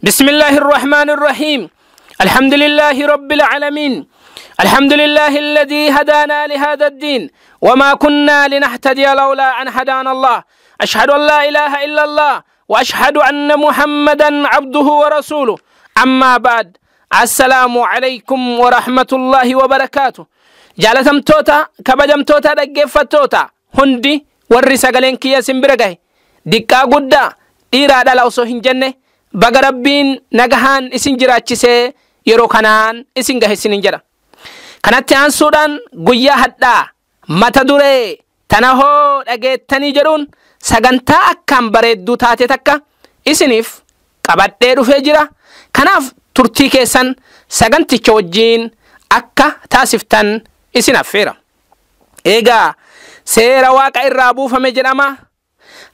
بسم الله الرحمن الرحيم. الحمد لله رب العالمين. الحمد لله الذي هدانا لهذا الدين وما كنا لنهتدي لولا أن هدانا الله. أشهد أن لا إله إلا الله وأشهد أن محمدا عبده ورسوله. أما بعد، السلام عليكم ورحمة الله وبركاته. Jaalatamtoota, kabajamtoota, dhaggeeffattoota hundi, warri sagaleen kiyya isin bira gahe, diqqaa guddaa, dhiiraa dhala osoo hin jenne, baga Rabbiin nagahaan isin jiraachisee yeroo kanaan isin gahe isinin jedha. Kanatti aansuudhaan guyyaa hadhaa mata duree "Tana hoo dhageettanii?" jedhuun sagantaa akkaan bareedduu taate takka isiniif qabadhee dhufee jira. Kanaaf turtii keessan saganticha wajjiin akka taasiftan isin affeera. Eegaa, seera Waaqa irraa buufame jedhama.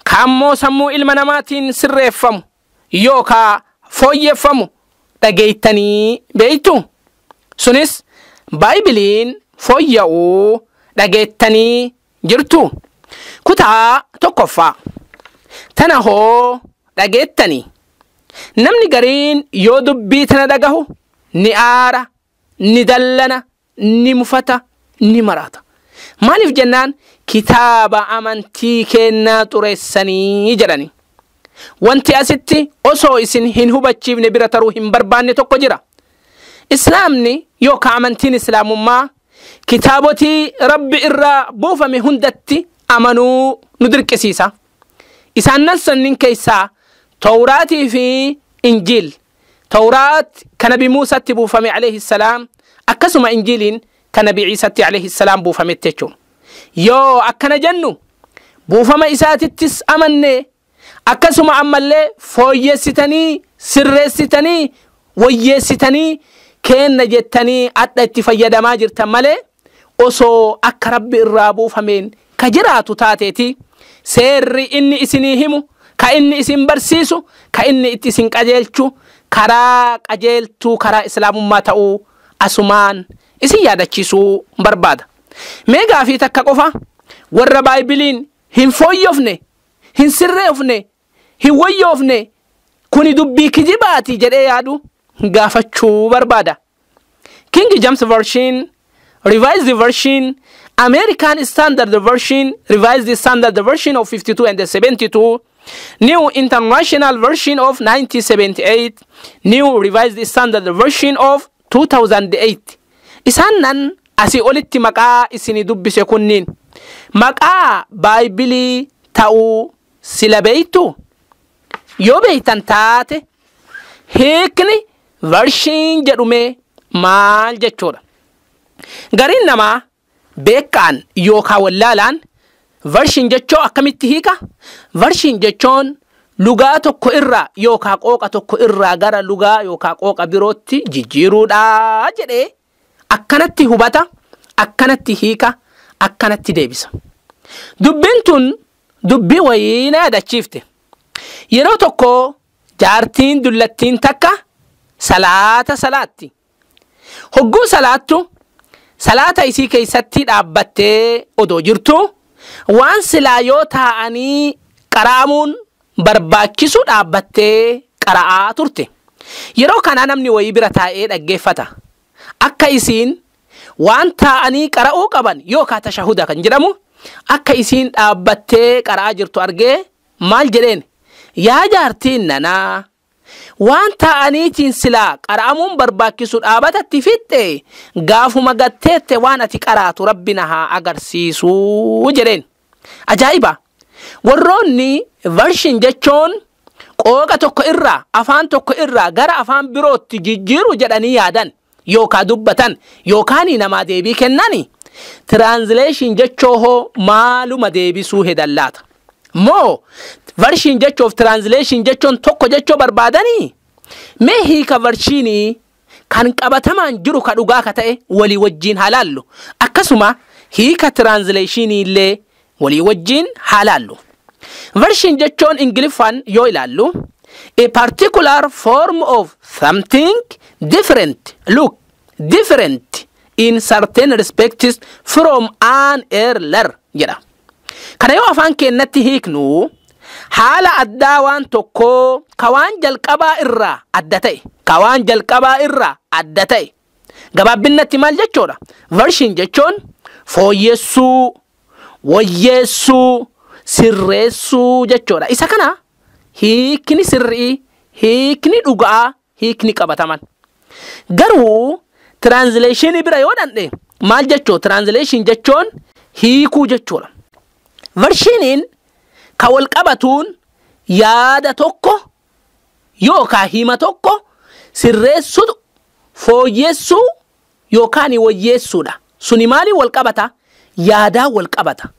Kaammoo sammuu ilma namaatiin sirreeffamu yookaa fooyyeffamu dhageettanii beeytu? Sunis Baaybiliin fooyya'uu dhageettanii jirtu? Kutaa tokkoffaa. Tana hoo dhageettanii? Namni gariin yoo dubbii tana dhagahu ni aara, ni dallana, ni mufata, ni maraata. Maaliif jennaan, kitaaba amantii kennaa xureessanii jedhani. Wanti asitti osoo isin hin hubachiifne bira taruu hin barbaanne tokko jira. Islaamni yookaan amantiin Islaamummaa kitaabotii Rabbi irraa buufame hundatti amanuu nu dirqisiisa. Isaan sanniin keessaa Tawraatii fi Injiil. Tawraat kan Nabi Muusatti buufame alayhi salaam, akkasuma Injiiliin kan Nabi Ciisatti alayhi salaam buufametti jechuudha. Yoo akkana jennu, buufama isaatittis amanne, akkasuma ammallee fooyyessitanii, sirreessitanii, wayyeessitanii kenna jettanii adda itti fayyadamaa jirtan malee, osoo akka Rabbi irraa buufameen ka jiraatu taateeti, seerri inni isinii himu, ka inni isin barsiisu, ka inni itti isin qajeelchu karaa qajeeltuu, karaa Islaamummaa ta'uu asumaan isin yaadachiisuu barbaada. Mee gaafii takka qofa warra Baaybiliin hin fooyyofne, hin sirreefne, hin wayyoofne, kuni dubbii kijibaati jedhee yaadu gaafachuu barbaada. King James Version, Revised Version, American Standard Version, Revised Standard Version of 52 and 72, New International Version of 1978, New Revised Standard Version of 2008. Isaan nan asii olitti maqaa isinii dubbise kunniin maqaa Baaybilii ta'uu sila beeytu? Yoo beeytan taate, hiikni version jedhume maal jechuudha? Gariin namaa beekaan yookaan wallaalaan version jechoo akkamitti hiika? Version jechoon lugaa tokko irraa yookaan qooqa tokko irraa gara lugaa yookaan qooqa birootti jijjiiruudha jedhee akkanatti hubata, akkanatti hiika, akkanatti deebisa. Dubbiin tun dubbii wayii na yaadachiifte. Yeroo tokko jaartiin dullattiin takka salaata salaatti. Hogguu salaattu, salaata isii keessatti dhaabbattee odoo jirtu, waan silaa yoo taa'anii qara'amuun barbaachisu dhaabbattee qara'aa turte. Yeroo kana namni wayii bira taa'ee dhaggeeffata. Akka isiin waan taa'anii qara'uu qaban yookaan tashahuda kan jedhamu akka isiin dhaabbattee qara'aa jirtu argee maal jedheen? "Yaa jaartiin nanaa, waan taa'aniitiin silaa qara'amuun barbaachisu dhaabatatti fixxe, gaafuma gatteette waan ati qaraatu Rabbi na haa agarsiisuu" jedheen. Ajaa'iba! Warroonni version jechuun qooqa tokko irraa, afaan tokko irraa gara afaan birootti jijjiiru jedhanii yaadan yookaan dubbatan yookaan namaa deebii kennani, translation jechoo hoo maaluma deebisuu hedallaata? Moo version jechoof translation jechuun tokko jechoo barbaadanii? Mee hiika versionii kan qabatamaan jiru, ka dhugaa ka ta'e walii wajjiin haa laallu. Akkasuma hiika translationii illee walii wajjiin haa laallu. Version jechuun Ingiliffaan yoo ilaallu, "a particular form of something different, look different in certain respects from an earlier" jedha. Kana yoo afaan keenyatti hiiknu, Haala addaa waan tokkoo ka waan jalqabaa irraa adda ta'e. Ka waan jalqabaa irraa adda ta'e. Gabaabbinnatti maal jechuudha? Version jechuun fooyyessuu, wayyeessuu, sirreessuu jechuudha. Isa kana hiikni sirrii, hiikni dhugaa, hiikni qabataman. Garuu translationii bira yoo dhandhe maal jechuu? Translation jechuun hiikuu jechuudha. Versioniin ka wal qabatuun yaada tokko yookaan hima tokko sirreessuu, fooyyessuu yookaan wayyeessuudha. Suni maaliin wal qabata? Yaadaa wal qabata.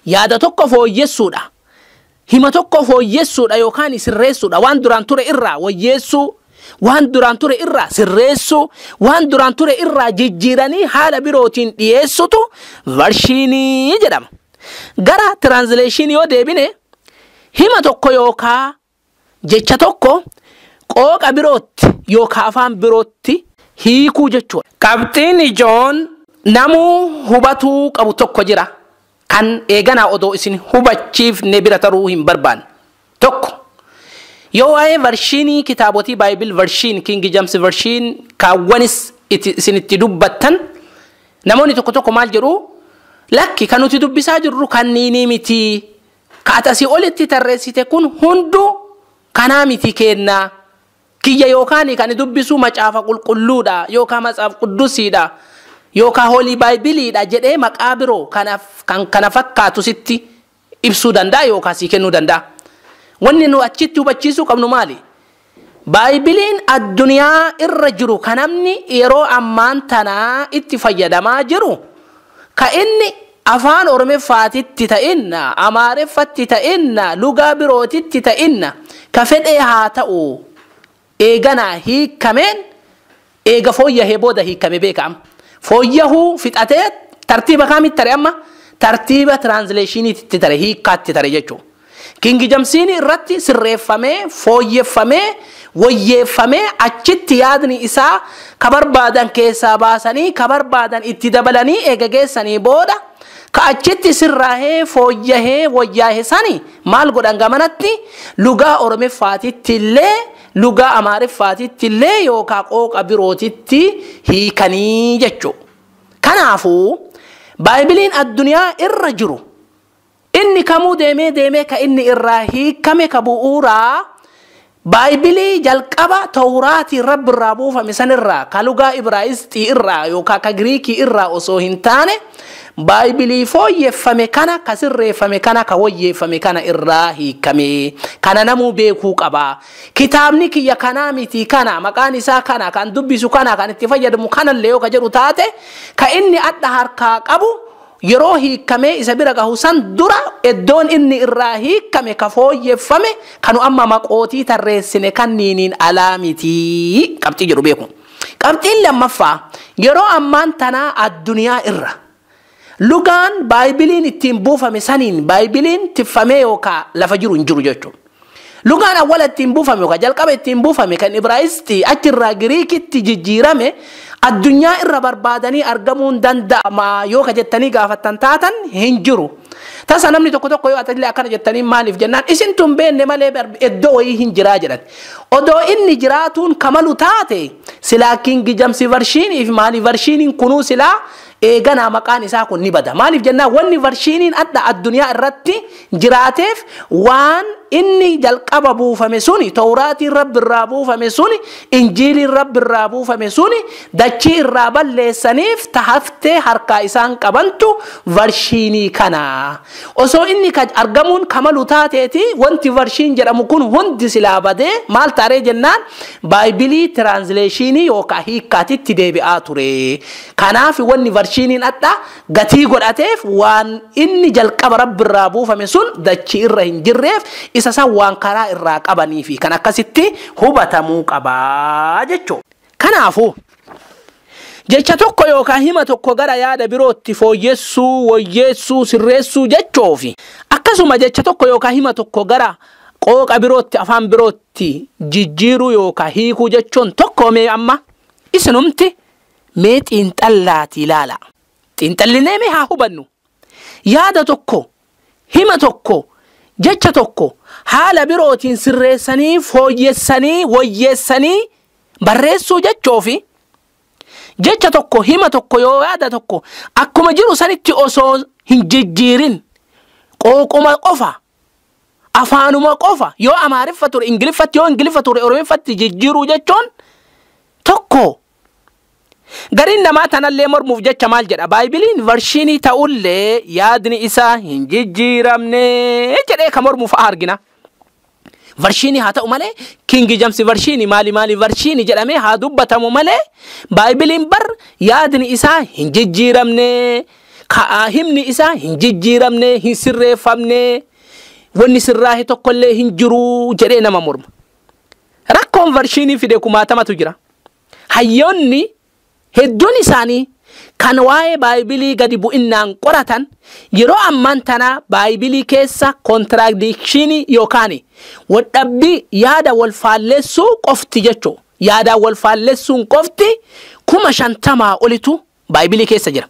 Yaada tokko fooyyessuudha. Hima tokko fooyyessuudha yookaan sirreessuudha. Waan duraan ture irraa wayyeessuu, waan duraan ture irraa sirreessuu, waan duraan ture irraa jijjiiranii haala birootiin dhiyeessutu versionii jedhama. Gara translation yoo deebine hima tokko yookaan jecha tokko qooqa birootti yookaan afaan birootti hiikuu jechuudha. Qabxiin ijoon namuu hubatuu qabu tokko jira. Kan eeganaa odoo isin hubachiifne bira taruu hin barbaanne. Tokko yoo waa'ee versionii kitaabotii Bible version, King James version kaawwanis isin itti dubbattan namoonni tokko tokko maal jedhu? Lakki, kan nuti dubbisaa jirru kanniinii miti. Ka asii olitti tarreessite kun hunduu kanaa miti kennaa. Kiyya yookaan kan dubbisu macaafa qulqulluudha yookaan macaafa quddusiidha yookaan Holy Bibleiidha jedhee maqaa biroo kanaaf kan kana fakkaatu sitti ibsuu danda'a yookaan sii kennuu danda'a. Wanni nu achitti hubachiisuu qabnu maali? Bibleiin addunyaa irra jiru kan namni yeroo ammaan tanaa itti fayyadamaa jiru ka inni afaan Oromeffaatitti ta'inna, Amaareffatti ta'inna, lugaa birootitti ta'inna, ka fedhee haa ta'u eeganaa hiikameen eega fooyyahee booda hiikame beekama. Fooyyahuu fixatee tartiiba kaamitti tare amma? Tartiiba translationiitti tare, hiikkaatti tare jechuudha. King Jamesiin irratti sirreeffamee, fooyyeffamee, wayyeeffamee achitti yaadni isaa ka barbaadan keessaa baasanii, ka barbaadan itti dabalanii eega geessanii booda ka achitti sirraahee, fooyyahee, wayyaa'e sani maal godhan? Gamanatti lugaa Oromeffaatitti illee, lugaa Amaareffaatitti illee yookaan qooqa birootitti hiikanii jechuudha. Kanaafuu Bibleiin addunyaa irra jiru inni kamuu deemee deemee ka inni irraa hiikame ka bu'uuraa Bibleii jalqaba Tawraatii Rabbi irraa buufame sanirraa ka lugaa Ibraayisxii irraa yookaan ka Giriikii irraa osoo hin taane Bibleii fooyyeffame kana, ka sirreeffame kana, ka wayyeeffame kana irraa hiikame. Kana namuu beekuu qaba. Kitaabni kiyya kanaa miti, kana maqaan isaa kana, kan dubbisu kana, kan itti fayyadamu kanallee yoo ka jedhu taate, ka inni adda harkaa qabu yeroo hiikamee isa bira gahu san dura iddoon inni irraa hiikame ka fooyyeffame kanu amma maqootii tarreessine kanniiniin alaa miti qabxii jedhu beeku. Qabxiin lammaffaa, yeroo ammaan tanaa addunyaa irra lugaan Bibleiin ittiin buufame saniin Bibleiin tiffamee yookaan lafa jiru hin jiru jechuudha. Lugaan awwala ittiin buufame yookaan jalqaba ittiin buufame kan Ibraayisxii achirraa Giriikitti jijjiirame addunyaa irra barbaadanii argamuun danda'ama yoo ka jettanii gaafattan taatan hin jiru. Tasa namni tokko tokko yoo atillee akkana jettanii maaliif jennaan, isin tun beenne malee iddoo wayii hin jiraa jedhan. Odoo inni jiraatuun kamalu taate silaa King James versionii fi maali versioniin kunuu silaa eeganaa maqaan isaa kun ni bada. Maaliif jennaan, wanni versioniin adda addunyaa irratti jiraateef waan inni jalqaba buufame suni, Tawraatiin Rabbi irraa buufame suni, Injiiliin Rabbi irraa buufame suni dachii irraa balleessaniif tahaftee harkaa isaan qabantu versionii kana. Osoo inni argamuun kamalu taateeti wanti version jedhamu kun hundi silaa badee maal taaree jennaan Bibleii translationii yookaan hiikkaatitti deebi'aa ture. Kanaaf wanni versioniin adda gatii godhateef waan inni jalqaba Rabbi irraa buufame sun dachii irra hin jirreef isa san waan karaa irraa qabanii fi kan akkasitti hubatamuu qabaa jechuudha. Kanaafuu jecha tokko yookaan hima tokko gara yaada birootti fooyyessuu, wayyeessuu, sirreessuu jechuufi akkasuma jecha tokko yookaan hima tokko gara qooqa birootti, afaan birootti jijjiiruu yookaan hiikuu jechuun tokko mee amma isinumti mee xiinxallaatii ilaala. Xiinxallinee mee haa hubannu. Yaada tokko, hima tokko Jecha tokko haala birootiin sirreessanii, fooyyessanii, wayyeessanii barreessuu jechoofi jecha tokko, hima tokko yoo yaada tokko akkuma jiru sanitti osoo hin jijjiirin, qooquma qofa, afaanuma qofa, yoo Amaariffa ture Ingiliffatti, yoo Ingiliffa ture Oromiffatti jijjiiruu jechuun tokko. Gariin namaa tanallee mormuuf jecha maal jedha? Baaybiliin version ta'ullee yaadni isaa hin jijjiiramne jedhee ka mormuuf fa'a argina. Version haa ta'u malee, King James Version, maali maali version jedhamee haa dubbatamu malee, Baaybiliin bar yaadni isaa hin jijjiiramne, himni isaa hin jijjiiramne, hin sirreeffamne, wanni sirraahe tokkollee hin jiru jedhee nama morma. Rakkoon version fide kumaatamatu jira. Hayyoonni hedduun isaanii kan waa'ee Baaybilii gadi bu'innaan qoratan yeroo ammaan tana Baaybilii keessa contradiction yookaan waldhabbii, yaada wal faallessuu qofti jechuu, yaada wal faallessuun qofti 50,000 olitu Baaybilii keessa jira.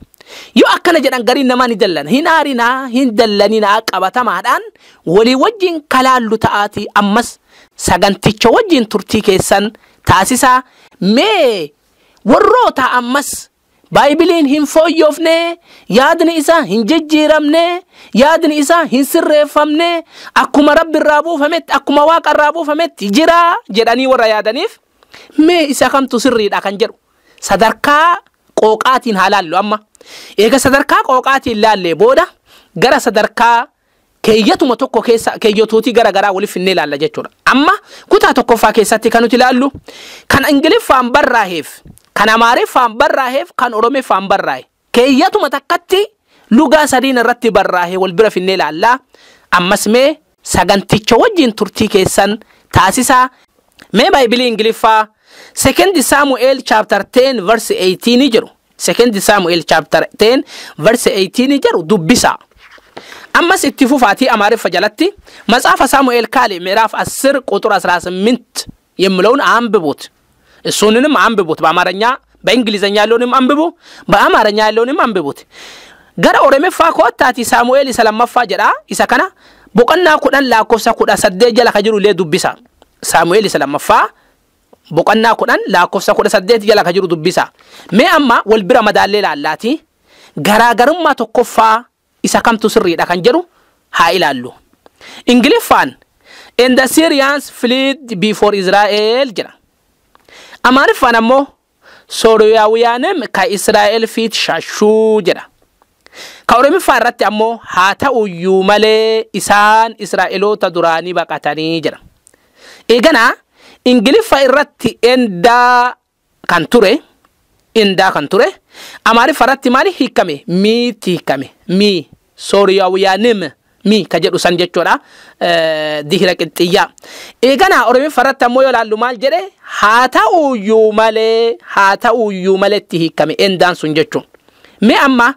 Yoo akkana jedhan gariin namaa ni dallan. Hin aarinaa, hin dallaninaa, qabatamaadhaan walii wajjin kalaallu ta'aatii ammas saganticha wajjin turtii keessan taasisaa. Mee warroota ammas Baaybiliin hin fooyyofne, yaadni isaa hin jijjiiramne, yaadni isaa hin sirreeffamne, akkuma Rabbi irraa buufametti, akkuma Waaqa irraa buufametti jira jedhanii warra yaadaniif, mee isa kamtu sirriidha kan jedhu sadarkaa qooqaatiin haa laallu amma. Eega sadarkaa qooqaatiin laallee booda gara sadarkaa keeyyatuma tokko keessa keeyyatootii gara garaa waliif finnee ilaalla jechuudha. Amma kutaa tokkoffaa keessatti kan nuti ilaallu kan Ingiliffaan barraaheef, kan Amaariffaan barraaheef, kan Oromiffaan barraahe. Keeyyatuma takkatti lugaa sadiin irratti barraahee wal bira finnee ilaalla. Ammas mee saganticha wajjin turtii keessan taasisaa. Mee Baaybilii Ingiliffaa Second Samuel chapter 10 verse 18 jedhu. Second Samuel chapter 10 verse 18 jedhu dubbisa. Ammas itti fufaatii Amaariffa jalatti መጽሐፈ ሳሙኤል ካልዕ ምዕራፍ 10 ቁጥር 18 የሚለውን አንብቡት። እሱንንም አንብቡት። በአማርኛ በእንግሊዘኛ ያለውንም አንብቡ፣ በአማርኛ ያለውንም አንብቡት። Gara Oromiffaa koottaati Saamu'eel isa lammaffaa jedha. Isa kana boqonnaa 10 lakkoofsa 18 jala ka jiru illee dubbisa. Saamu'eel isa lammaffaa boqonnaa 10 lakkoofsa 18 jala ka jiru dubbisa. Mee amma wal bira madaallee laallaati garaagarummaa tokkoffaa isa kamtu sirriidha kan jedhu haa ilaallu. Ingiliffaan "And the Syrians fled before Israel" jedha. Amaariffaan ammoo "ሶርያውያንም ከእስራኤል ፊት ሸሹ" jedha. Ka Oromiffaa irratti ammoo "haa ta'uyyuu malee isaan Israa'eloota duraanii baqatanii" jedha. Eeganaa Ingiliffa irratti endaa kan ture, endaa kan ture Amaariffa irratti maali hiikame? Miitti hiikame. Mii ሶርያውያንም ሚ ka jedhu san jechuudha. Dihira qixxiyyaa. Eeganaa Oromiffa irratti ammoo yoo ilaallu maal jedhe? Haa ta'uyyuu malee, haa ta'uyyuu maletti hiikame endaan sun jechuun. Mee amma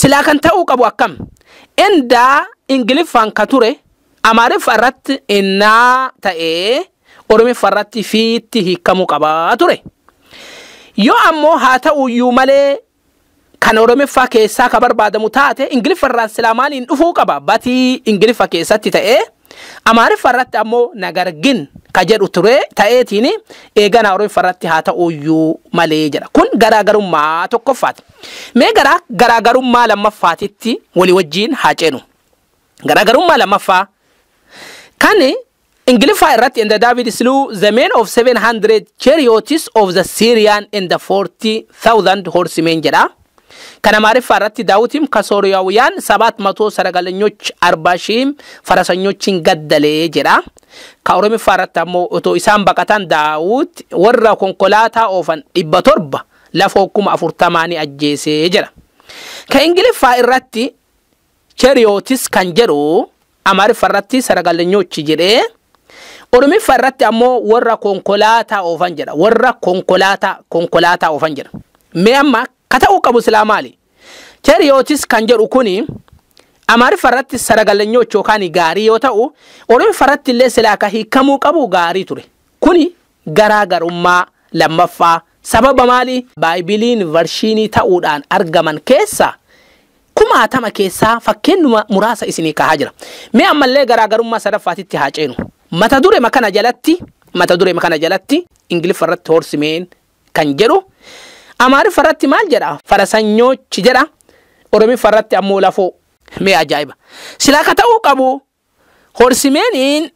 silaa kan ta'uu qabu akkam? Endaa Ingiliffaan ka ture Amaariffa irratti innaa ta'ee Oromiffa irratti fiitti hiikamuu qabaa ture. Yoo ammoo haa ta'uyyuu malee kan Oromiffaa keessaa ka barbaadamu taate, Ingiliffa irraan silaa maaliin dhufuu qaba? But Ingiliffa keessatti ta'ee Amaariffa irratti ammoo ነገር ግን ka jedhu ture ta'eetiin eegana Oromiffa irratti haa ta'uyyuu malee jedha. Kun garaagarummaa tokkoffaati. Mee gara garaagarummaa lammaffaatitti walii wajjiin haa ceenu. Garaagarummaa lammaffaa kan Ingiliffaa irratti "And David slew the men of 700 chariots of the Syrian and the 40,000 horsemen" jedha. Kan Amaariffaa irratti "ዳዊትም ከሶርያውያን 700 ሰረገለኞች 40,000ም ፈረሰኞችን ገደለ" jedha. Ka Oromiffaa irratti ammoo otoo isaan baqatan Daawit warra konkolaataa oofan 700 lafoo 40,000 ajjeesee jedha. Ka Ingiliffaa irratti chariots kan jedhu Amaariffa irratti ሰረገለኞች jedhee Oromiffa irratti ammoo warra konkolaataa oofan jedha. Warra konkolaataa oofan jedha. Mee amma ka ta'uu qabu silaa maali? Chariots kan jedhu kuni Amaariffa irratti ሰረገለኞች yookaan gaarii yoo ta'u, Oromiffa irratti illee silaa ka hiikamuu qabu gaarii ture. Kuni garaagarummaa lammaffaa. Sababa maali? Baaybiliin version ta'uudhaan argaman keessa Kumaatama keessaa fakkeenyuma muraasa isinii kahaa jira. Mee ammallee garaagarummaa sadaffaatitti haa ceenu. Mata duree kana jalatti Ingiliffa irratti horsemen kan jedhu, Amaariffa irratti maal jedha? ፈረሰኞች jedha. Oromiffa irratti ammoo lafoo. Mee ajaa'iba. Silaa ka ta'uu qabu horsemeniin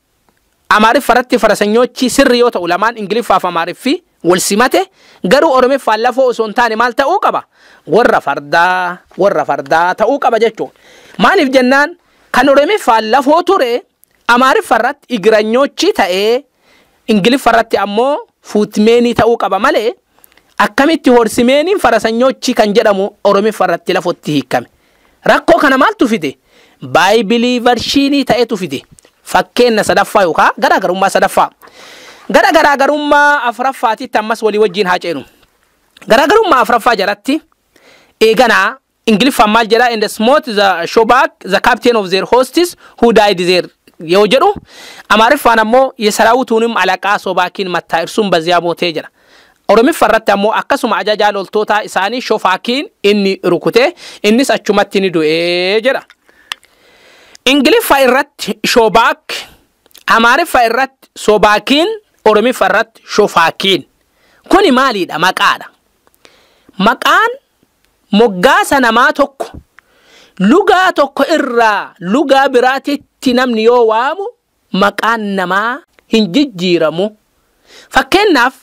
Amaariffa irratti ፈረሰኞች sirri yoo ta'u, lamaan Ingiliffaaf Amaariffi wal simate, garuu Oromiffaan lafoo osoo hin taane maal ta'uu qaba? Warra fardaa ta'uu qaba jechuudha. Maaliif jennaan, kan Oromiffaan lafoo ture Amaariffa irratti እግረኞች ta'ee Ingiliffa irratti ammoo footmenii ta'uu qaba malee, akkamitti horsemeniin ፈረሰኞች kan jedhamu Oromiffa irratti lafootti hiikame? Rakkoo kana maaltu fide? Baayibilii versionii ta'etu fide. Fakkeenya sadaffaa yookaan garaagarummaa sadaffaa. Gara garaagarummaa afuraffaatitti ammas walii wajjin haa ceenu. Garaagarummaa afuraffaa jalatti eeganaa Ingiliffaan maal jedhaa? "And smote the Shobak, the captain of their hosts, who died there" yoo jedhu, Amaariffaan ammoo የሰራዊቱንም አለቃ ሶባኪን መታ፣ እርሱም በዚያ ሞተ jedha. Oromiffa irratti ammoo akkasuma ajajaa loltoota isaanii Shofaakiin inni rukute, innis achumatti ni du'ee jedha. Ingiliffa irratti Shobaak, Amaariffa irratti Sobaakiin, Oromiffa irratti Shofaakiin. Kuni maaliidha? Maqaadha. Maqaan moggaasa namaa tokko lugaa tokko irraa lugaa biraatitti namni yoo waamu maqaan namaa hin jijjiiramu. Fakkeenyaaf,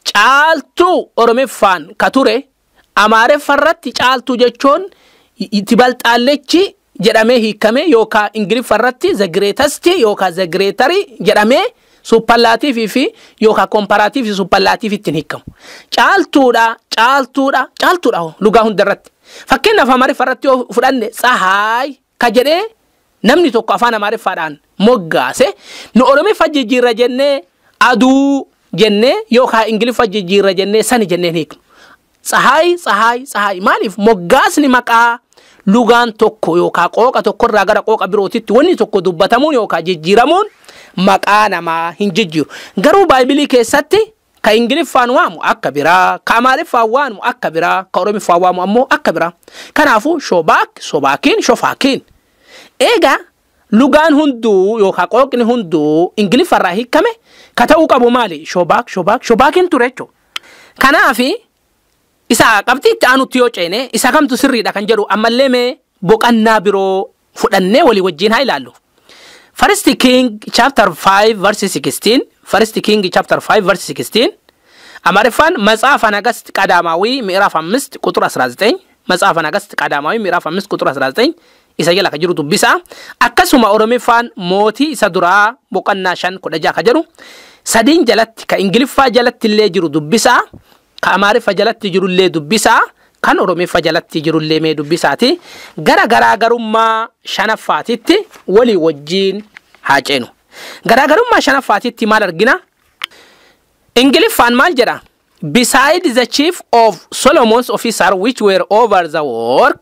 Caaltuu Oromiffaan ka ture Amaariffa irratti Caaltuu jechuun ትበልጣለች jedhamee hiikame, yookaan Ingiliffa irratti the greatest yookaan the greater jedhamee superlative fi yookaan comparative superlative ittiin hiikamu. Caaltuudha, Caaltuudha, Caaltuudha lugaa hunda irratti. Fakkeenyaaf, Amaariffa irratti yoo fudhanne, Tsahaay ka jedhee namni tokko afaan Amaariffaadhaan moggaase, nu Oromiffa jijjiirra jennee aduu jennee yookaan Ingiliffa jijjiirra jennee sani jennee hiiknu. Tsahaay, Tsahaay, Tsahaay. Maaliif? Moggaasni maqaa lugaan tokko yookaan qooqa tokkorraa gara qooqa birootitti wanni tokko dubbatamuun yookaan jijjiiramuun maqaa namaa hin jijjiiru. Garuu Baaybilii keessatti ka Ingiliffaan waamu akka biraa, ka Amaariffaan waamu akka biraa, ka Oromiffaan waamu ammoo akka biraa. Kanaafuu Shobaak, Sobaakiin, Shofaakiin. Egaa lugaan hunduu yookaan qooqni hunduu Ingiliffarraa hiikame, ka ta'uu qabu maali? Shobaak, Shobaak, Shobaakiin ture jechuudha. Kanaafi isa qabxii itti aanutti yoo ceene, isa kamtu sirriidha kan jedhu ammallee mee boqannaa biroo fudhannee walii wajjin haa ilaallu. First King chapter 5 verse 16, First King chapter 5 verse 16, Amaariffaan መጽሐፈ ነገሥት ቀዳማዊ ምዕራፍ 5 ቁጥር 19, መጽሐፈ ነገሥት ቀዳማዊ ምዕራፍ 5 ቁጥር 19 isa jala ka jiru dubbisa. Akkasuma Oromiffaan Mootii isa duraa boqonnaa 5 16 ka jedhu sadiin jalatti, ka Ingiliffaa jalatti illee jiru dubbisa, ka Amaariffa jalatti jirullee dubbisa, kan Oromiffa jalatti jirullee mee dubbisaati gara garaagarummaa shanaffaatitti walii wajjiin haa ceenu. Garaagarummaa shanaffaatitti maal argina? Ingiliffaan maal jedha? "Beside the chief of Solomon's officer which were over the work,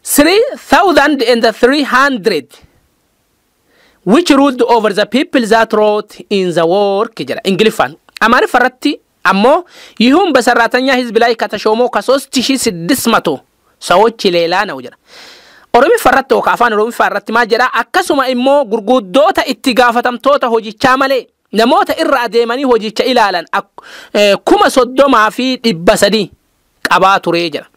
3300 which ruled over the people that wrought in the work" jedha Ingiliffaan. Amaariffa irratti ammoo ይሁን በሰራተኛ ህዝብ ላይ ከተሾመው ከ3600 ሰዎች ሌላ ነው jedha. Oromiffa irratti yookaan afaan Oromiffaa irratti maal jedha? Akkasuma immoo gurguddoota itti gaafatamtoota hojichaa malee namoota irra adeemanii hojicha ilaalan 30,300 qabaa ture jedha.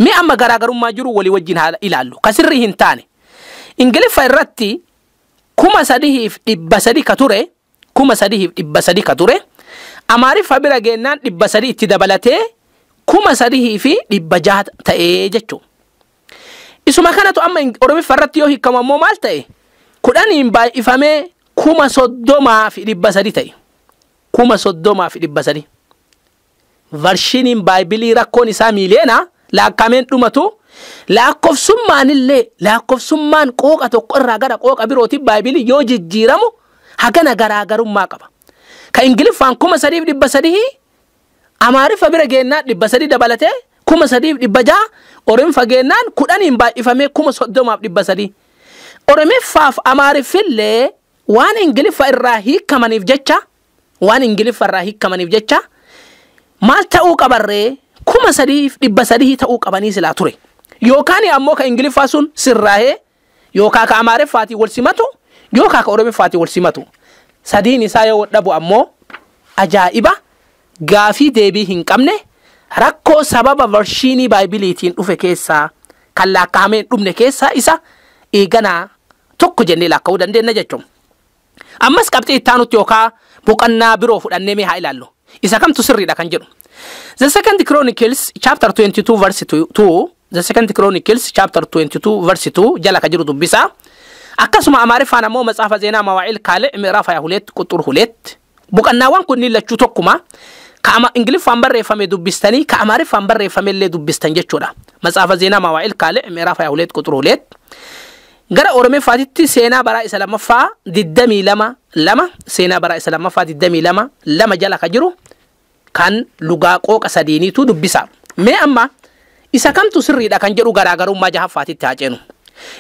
Mee amma garaagarummaa jiru walii wajjin haa ilaallu. Ka sirrii hin taane. Ingiliffa irratti 3,300 ka ture, 3,300 ka ture, Amaariffa bira geennaan 300 itti dabalatee 3,600 ta'ee jechuudha. Isuma kanatu amma Oromiffa irratti yoo hiikamu ammoo maal ta'e? 10n baay'ifamee 30,300 ta'e. 30,300. Versioniin Baaybilii rakkoon isaa miiliyoona lakkaa'ameen dhumatu. Lakkoofsummaan illee, lakkoofsummaan qooqa tokko irraa gara qooqa birootti Baaybilii yoo jijjiiramu hagana garaagarummaa qaba. Ka Ingiliffaan 3,300, Amaariffa bira geennaan 300 dabalatee 3,600, Oromiffa geennaan 10n baay'ifamee 30,300. Oromiffaaf Amaariffillee waan Ingiliffa irraa hiikamaniif jecha, waan Ingiliffa irraa hiikamaniif jecha, maal ta'uu qabarree? 3,300 ta'uu qabanii silaa ture. Yookaan ammoo ka Ingiliffaa sun sirraa'ee yookaan ka Amaariffaatiin wal simatu yookaan ka Oromiffaatiin wal simatu. Sadiin isaa yoo dhabu ammoo ajaa'iba gaafii deebii hin qabne, rakkoo sababa version Baaybiliitiin dhufe keessaa kan lakkaa'amee hin dhumne keessaa isa eeganaa tokko jennee lakkaa'uu dandeenya jechuudha. Ammas qabxii itti aanutti yookaan boqonnaa biroo fudhannee mee haa ilaallu. Isa kamtu sirriidha kan jedhu. The Second Chronicles chapter 22 verse 2, The Second Chronicles chapter 22 verse 2 jala ka jiru dubbisaa. Akkasuma Amaariffaan ammoo መጽሐፈ ዜና መዋዕል ካልዕ ምዕራፍ 22 ቁጥር 2. Boqonnaawwan kunniin lachuu tokkuma. Ka Ingiliffaan barreeffame dubbistanii, ka Amaariffaan barreeffame illee dubbistan jechuudha. መጽሐፈ ዜና መዋዕል ካልዕ ምዕራፍ 22 ቁጥር 2. Gara Oromiffaatitti Seenaa Baraa isa lammaffaa 22:2, Seenaa Baraa isa lammaffaa 22:2 jala ka jiru kan lugaa qooqa sadiiniitu dubbisa. Mee amma isa kamtu sirriidha kan jedhu garaagarummaa jahaffaatitti haa ceenu.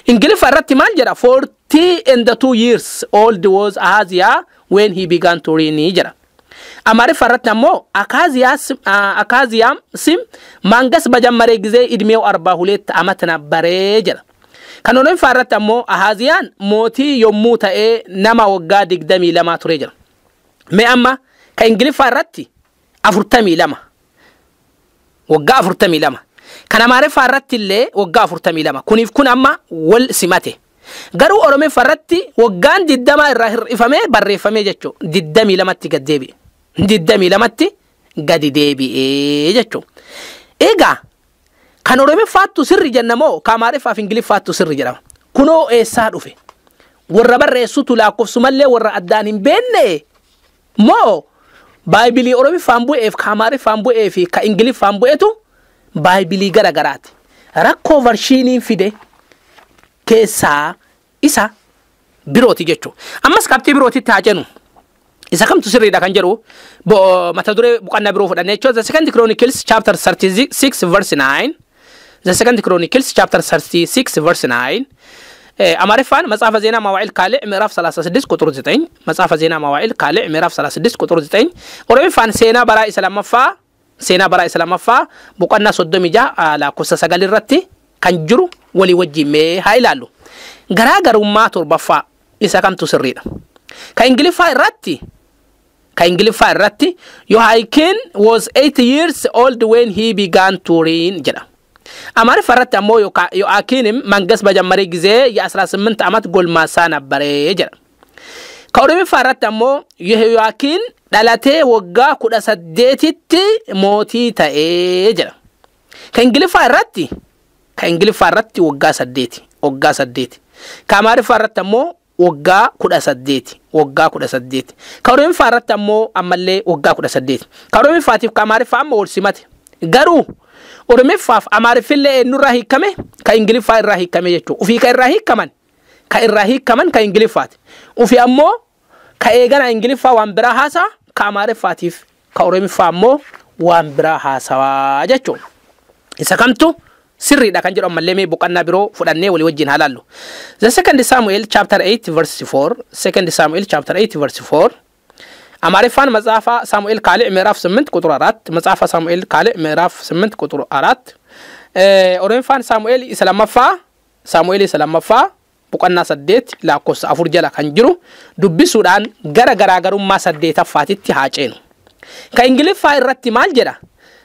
Ingiliffa irratti maal jedha? 42 years old was Ahaziah when he began to reign jedha. Amaariffa irratti ammoo አካዝያስም ማንገስ በጀመረ ጊዜ ዕድሜው 42 ዓመት ነበረ jedha. Kan Oromiffaa irratti ammoo Ahaaziyaan mootii yommuu ta'ee nama waggaa 22 ture jedha. Mee amma ka Ingiliffaa irratti 42, waggaa 42. Kan Amaariffaa irratti illee waggaa 42. Kuniif kun amma wal simate. Garuu Oromiffaa irratti waggaan 20 irraa hir'ifamee barreeffamee jechuudha. 22tti gad deebi'e. 22tti gadi deebi'ee jechuudha. Egaa kan Oromiffaattu sirri jenna moo ka Amaariffaa fi Ingiliffaattu sirri jedhama? Kunoo eessaa dhufe? Warra barreessutu lakkoofsumallee warra addaan hin beekne moo Baaybilii Oromiffaan bu'eef, ka Amaariffaan bu'ee fi ka Ingiliffaan bu'etu Baaybilii gara garaati? Rakkoo versioniin fide keessaa isa birooti jechuudha. Ammas qabxii birootitti haa jennu. Isa kamtu sirriidha kan jedhu mata duree boqonnaa biroo fudhannee jechuudha. The Second Chronicles chapter 36 verse 9. The Second Chronicles chapter 36 verse 9. አማርፋን መጽሐፈ ዜና መዋዕል ካልዕ ምዕራፍ 36 ቁጥር 9፣ መጽሐፈ ዜና መዋዕል ካልዕ ምዕራፍ 36 ቁጥር 9። Oromiffaan Seenaa Baraa isa lammaffaa, Seenaa Baraa isa lammaffaa boqonnaa 36 lakkoofsa 9 irratti kan jiru walii wajjin mee haa ilaallu. Garaagarummaa torbaffaa, isa kamtu sirriidha? Ka Ingiliffaa irratti, ka Ingiliffaa irratti "Yohaayikiin was 8 years old when he began to reign" jedha. አማርኛ irratti ammoo "ዮአኪንም መንገስ በጀመረ ጊዜ የ18 ዓመት ጎልማሳ ነበረ" jedha. Ka Oromiffaa irratti ammoo "Yehoyaakiin dhalatee waggaa 18tti mootii ta'ee" jedha. Ka Ingiliffaa irratti, ka Ingiliffaa irratti waggaa 8, waggaa 8. Ka Amaariffaa irratti ammoo waggaa 18, waggaa 18. Ka Oromiffaa irratti ammoo ammallee waggaa 18. Ka Oromiffaatiif ka Amaariffaa amma wal simate. Garuu Oromiffaaf Amaariffillee eenyurraa hiikame? Ka Ingiliffaa irraa hiikame jechuudha. Ufii ka irraa hiikaman, ka irraa hiikaman ka Ingiliffaati. Ufii ammoo ka eegana Ingiliffaa waan biraa haasa'a, ka Amaariffaatiif ka Oromiffaa ammoo waan biraa haasawaa jechuudha. Isa kamtu sirriidha kan jedhu ammallee mee boqonnaa biroo fudhannee walii wajjin haa laallu. The Second Samuel chapter 8 verse 4, Second Samuel chapter 8 verse 4. አማርፋን መጽሐፈ ሳሙኤል ካልዕ ምዕራፍ 8 ቁጥር 4፣ መጽሐፈ ሳሙኤል ካልዕ ምዕራፍ 8 ቁጥር 4። Oromiffaan Saamu'eel isa lammaffaa, Saamu'eel isa lammaffaa boqonnaa 8 lakkoofsa 4 jala kan jiru dubbisuudhaan gara garaagarummaa saddeetaffaatitti haa ceenu. Ka Ingiliffaa irratti maal jedha?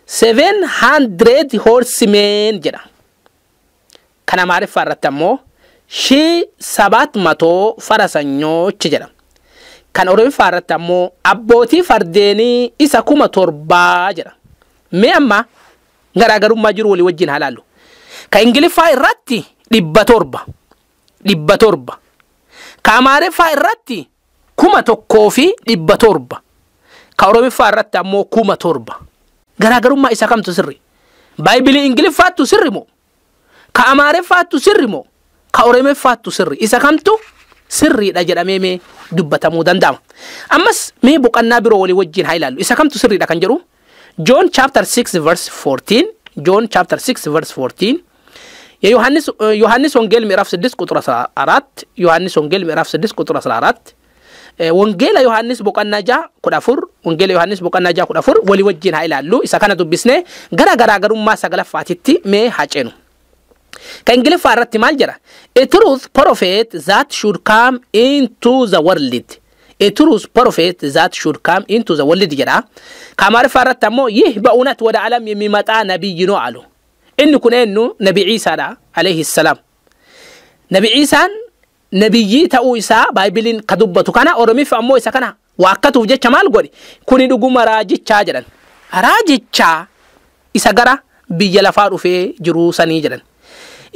700 horsemen jedha. Kan Amaariffaa irratti ammoo 700 ፈረሰኞች jedha. Kan Oromiffaa irratti ammoo abbootii fardeenii isa 7,000 jedha. Mee amma garaagarummaa jiru walii wajjin haa laallu. Ka Ingiliffaa irratti 700, 700. Ka Amaariffaa irratti 1700. Ka Oromiffaa irratti ammoo 7,000. Garaagarummaa isa kamtu sirri? Baaybilii Ingiliffaattu sirri moo? Ka Amaariffaattu sirri moo? Ka Oromiffaattu sirri? Isa kamtu sirriidha jedhamee mee dubbatamuu danda'ama? Ammas mee boqonnaa biroo walii wajjin haa ilaallu. Isa kamtu sirriidha kan jedhu John chapter 6 verse 14, John chapter 6 verse 14, የዮሐንስ ዮሐንስ ወንጌል ምዕራፍ 6 ቁጥር 14፣ ዮሐንስ ወንጌል ምዕራፍ 6 ቁጥር 14፣ Wangeela Yohaannis boqonnaa 6 14, Wangeela Yohaannis boqonnaa 6 14 walii wajjin haa ilaallu. Isa kana dubbisnee gara garaagarummaa sagalaffaatitti mee haa ceenu. Ka Ingiliffaa irratti maal jedha? A truth prophet that should come into the world. A truth prophet that should come into the world jedha. Ka Amaariffaa irratti ammoo ይህ በእውነት ወደ ዓለም የሚመጣ ነቢይ ነው አሉ። Inni kun eenyu? Nabi Ciisaadha alayhi salaam. Nabi Ciisaan nabiyyii ta'uu isaa Baaybiliin ka dubbatu kana Oromiffa ammoo isa kana waakkatuuf jecha maal godhe? Kuni dhuguma raajichaa jedhan. Raajichaa isa gara biyya lafaa dhufee jiruu sanii jedhan.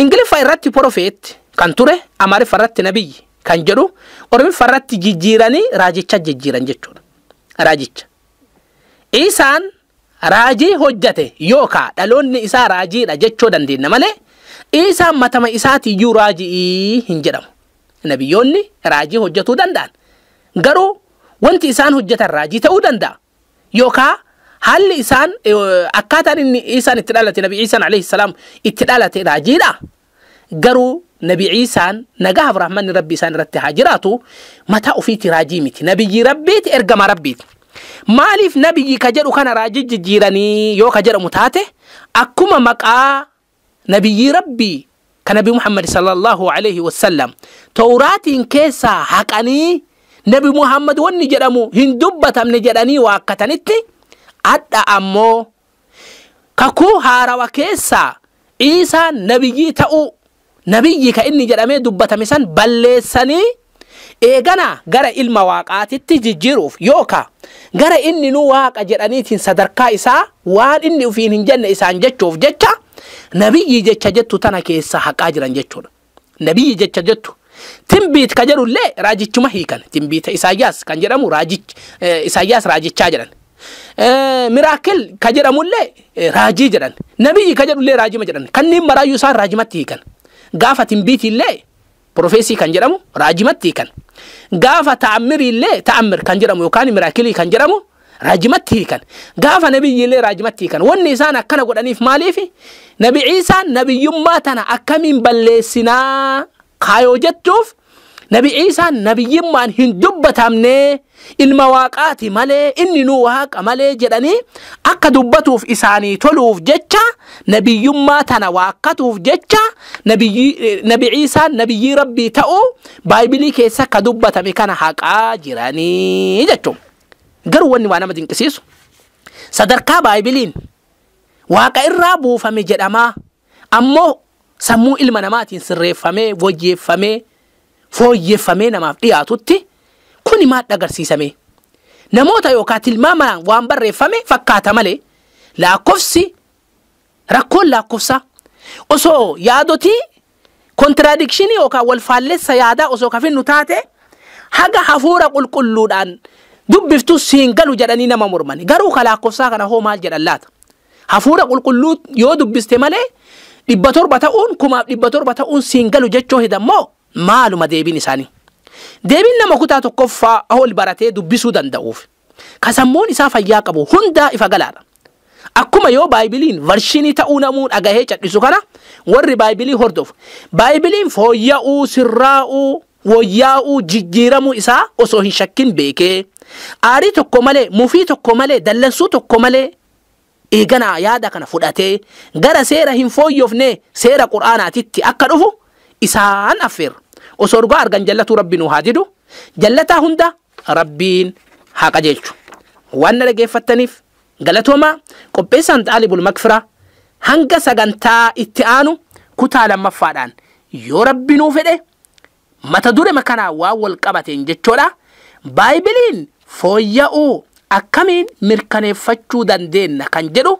Ingiliffa irratti prophet kan ture, Amaariffa irratti nabiyyi kan jedhu Oromiffa irratti jijjiiranii raajicha jijjiiran jechuudha. Raajicha. Isaan raajii hojjate yookaa dhaloonni isaa raajiidha jechuu dandeenya malee Isaan matama isaatiiyyuu raajii hin jedhamu. Nabiyyoonni raajii hojjetuu danda'an. Garuu wanti isaan hojjetan raajii ta'uu danda'a. Yookaa haalli isaan akkaataan inni isaan itti dhalate, Nabi Iisaan alayhi salaam itti dhalate raajiidha. Garuu Nabi Iisaan, nagahaaf rahmanni Rabbi isaan irratti haa jiraatu, mataa ofiiti raajii miti. Nabiyyi Rabbiiti, ergama Rabbiiti. Maaliif nabiyyi ka jedhu kana raajii jijjiiranii yoo ka jedhamu taate, akkuma maqaa nabiyyi Rabbii ka Nabi Muhammad sallallahu alaihi wasallam Tawraatiin keessaa haqanii Nabi Muhammad wanni jedhamu hin dubbatamne jedhanii waakkatanitti, adda ammoo kakuu haarawa keessaa Iisaan nabiyyii ta'uu, nabiyyi ka inni jedhamee dubbatame san balleessanii eegana gara ilma waaqaatitti jijjiiruuf yookaa gara inni nu waaqa jedhaniitiin sadarkaa isaa waan inni ufiin hin jenne isaan jechuuf jecha nabiyyi jecha jettu tana keessa haqaa jiran jechuudha. Nabiyyi jecha jettu timbiit ka jedhullee raajichuma hiikan. Timbiita Isaayyaas kan jedhamu Isaayyaas raajichaa jedhan. Miracle ka jedhamullee raajii jedhan. Nabiyyi ka jedhullee raajima jedhan. Kanneen maraayyuu isaan raajimatti hiikan. Gaafa timbiitiillee prophecy kan jedhamu raajimatti hiikan. Gaafa ta'ammiriillee ta'ammir kan jedhamu yookaan miracle kan jedhamu raajimatti hiikan. Gaafa nabiyyiillee raajimatti hiikan. Wanni isaan akkana godhaniif maaliif? Nabi Ciisaan nabiyyummaa tana akkamiin balleessinaa kaayoo jettuuf, Nabi Ciisaan nabiyyummaan hin dubbatamne, ilma waaqaati malee, inni nu waaqa malee jedhanii akka dubbatuuf isaanii toluuf jecha, nabiyyummaa tana waakkatuuf jecha, Nabi Ciisaan nabiyyii Rabbii ta'uu Baaybilii keessa akka dubbatame kana haqaa jiranii jechuudha. Garuu wanni waa nama dinqisiisu, sadarkaa Baaybiliin waaqa irraa buufame jedhamaa ammoo sammuu ilma namaatiin sirreeffamee, wayyeeffamee, fooyyeffamee namaaf dhiyaatutti kuni maal agarsiisame? Namoota yookaan tilmaamaan waan barreeffame fakkaata malee lakkoofsi rakkoon lakkoofsa osoo yaadotii contradiction yookaan wal faallessa yaadaa osoo kafinnu taate, haga hafuura qulqulluudhaan dubbiftu siin galu jedhanii nama mormani. Garuu ka lakkoofsaa kana hoo maal jedhan laata? Hafuura qulqulluu yoo dubbiste malee 700 ta'uun, 1700 ta'uun siin galu jechuu hidammoo maaluma deebiin isaanii? Deebiin nama kutaa tokkoffaa ol baratee dubbisuu danda'uuf, ka sammuun isaa fayyaa qabu hundaa ifa galaadha. Akkuma yoo Baaybiliin version ta'uu namuu dhagahee cadhisu kana, warri Baaybilii hordofu Baaybiliin fooyya'uu, sirraa'uu, wayyaa'uu, jijjiiramuu isaa osoo hin shakkin beekee, aarii tokko malee, mufii tokko malee, dallansuu tokko malee eeganaa yaada kana fudhatee gara seera hin fooyyofne, seera Qur'aanaatitti akka dhufu isaan affeerra. Osoo dhugaa argan jallatuu Rabbi nu haa didu, jallataa hunda Rabbiin haa qajeelchu. Waan na dhageeffattaniif galatoomaa. Qopheessaan Xaalibul Makfiraa. Hanga sagantaa itti aanu kutaa lammaffaadhaan yoo Rabbi nuu fedhe, mata dure makanaa waan wal qabateen jechuudha. Baaybiliin fooyya'uu akkamiin mirkaneeffachuu dandeenya kan jedhu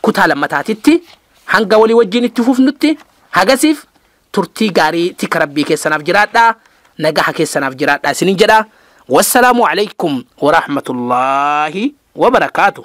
kutaa lammataatitti hanga walii wajjin itti fufnutti, hagasiif turtii gaarii tika Rabbii keessanaaf jiraadhaa, nagaha keessanaaf jiraadhaa isinin jedha. Wassalaamu alaykum warahmatullaahi wabarakaatu.